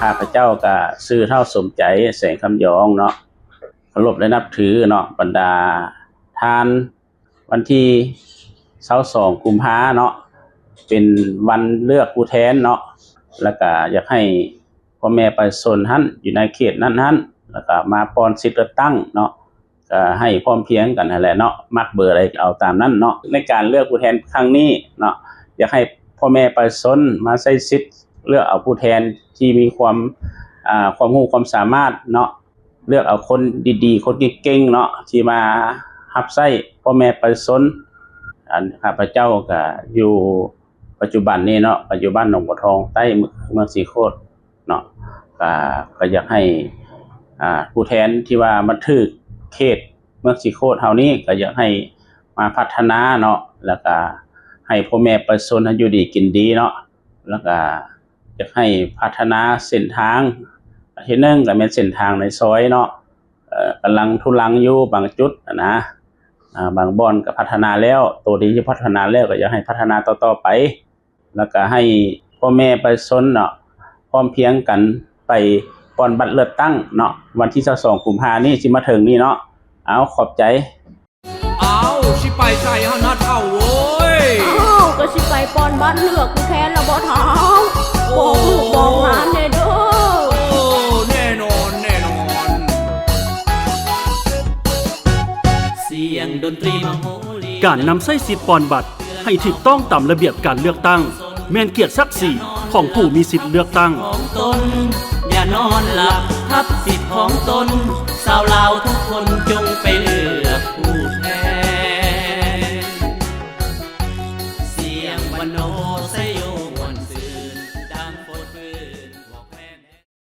ຂ້າພະເຈົ້າກະຊື່ທ້າວສົມໃຈ ແສງຄຳຢອງເນາະ ເຄົາລົບ ແລະ ນັບຖືເນາະ ບັນດາທ່ານ ວັນທີຊາວສອງ ກຸມພາເນາະ ເປັນວັນເລືອກຜູ້ແທນເນາະ ແລ້ວກະຢາກໃຫ້ພໍ່ແມ່ປະຊາຊົນຫັ້ນ ຢູ່ໃນເຂດນັ້ນຫັ້ນ ແລ້ວກະມາປ່ອນສິດເລືອກຕັ້ງເນາະ ກະໃຫ້ພ້ອມພຽງກັນຫັ້ນແຫຼະເນາະ ມັກເບີໃດກະເອົາຕາມນັ້ນເນາະ. ໃນການເລືອກຜູ້ແທນຄັ້ງນີ້ເນາະ ຢາກໃຫ້ພໍ່ແມ່ປະຊາຊົນມາໃຊ້ສິດເລືອກເອົາຜູ້ແທນທີ່ມີຄວາມ ອາ ຄວາມຮູ້ຄວາມສາມາດເນາະ ເລືອກເອົາຄົນດີໆ ຄົນເກັ່ງໆ ເນາະ ທີ່ມາຮັບໃຊ້ພໍ່ແມ່ປະຊາຊົນ. ອັນ ຂ້າພະເຈົ້າກະຢູ່ປັດຈຸບັນນີ້ເນາະ ກະຢູ່ບ້ານໜອງບົວທອງໃຕ້ ເມືອງ ເມືອງສີໂຄດເນາະ ກະ ກະຢາກໃຫ້ ອາ ຜູ້ແທນທີ່ວ່າມາຖືກເຂດເມືອງສີໂຄດເຮົານີ້ ກະຢາກໃຫ້ມາພັດທະນາເນາະ ແລ້ວກະໃຫ້ພໍ່ແມ່ປະຊາຊົນຢູ່ດີກິນດີເນາະ ແລ້ວກະ ຢາກໃຫ້ພັດທະນາເສັ້ນທາງ ອັນທີໜຶ່ງກະແມ່ນເສັ້ນທາງໃນຊອຍເນາະ ເອີ ກຳລັງທຸລັງຢູ່ບາງຈຸດຫັ້ນນະ ອາ ບາງບ່ອນກະພັດທະນາແລ້ວ ໂຕທີ່ຈະພັດທະນາແລ້ວກະຢາກໃຫ້ພັດທະນາຕໍ່ໆໄປ ແລ້ວກະໃຫ້ພໍ່ແມ່ປະຊາຊົນເນາະ ພ້ອມພຽງກັນໄປປ່ອນບັດເລືອກຕັ້ງເນາະ ວັນທີຊາວສອງ ກຸມພານີ້ ຊິມາເຖິງນີ້ເນາະ. ເອົາ ຂອບໃຈ. ອ້າວ ຊິໄປໃສຫັ້ນນະເຖົ້າເອີຍ? ອ້າວ ກະຊິໄປປ່ອນບັດເລືອກຜູ້ແທນລະບໍ່ເຖົ້າ? ບອກລູກບອກຫຼານແດ່ເດີ. ໂອ້ ແນ່ນອນ ແນ່ນອນ. ການນຳໃຊ້ສິດປ່ອນບັດໃຫ້ຖືກຕ້ອງຕາມລະບຽບການເລືອກຕັ້ງ ແມ່ນກຽດສັກສີຂອງຜູ້ມີສິດເລືອກຕັ້ງ. ຂອງຕົນ ຢ່ານອນຫຼັບ ທັບສິດຂອງຕົນ ຊາວລາວທຸກຄົນຈົ່ງໄປເລື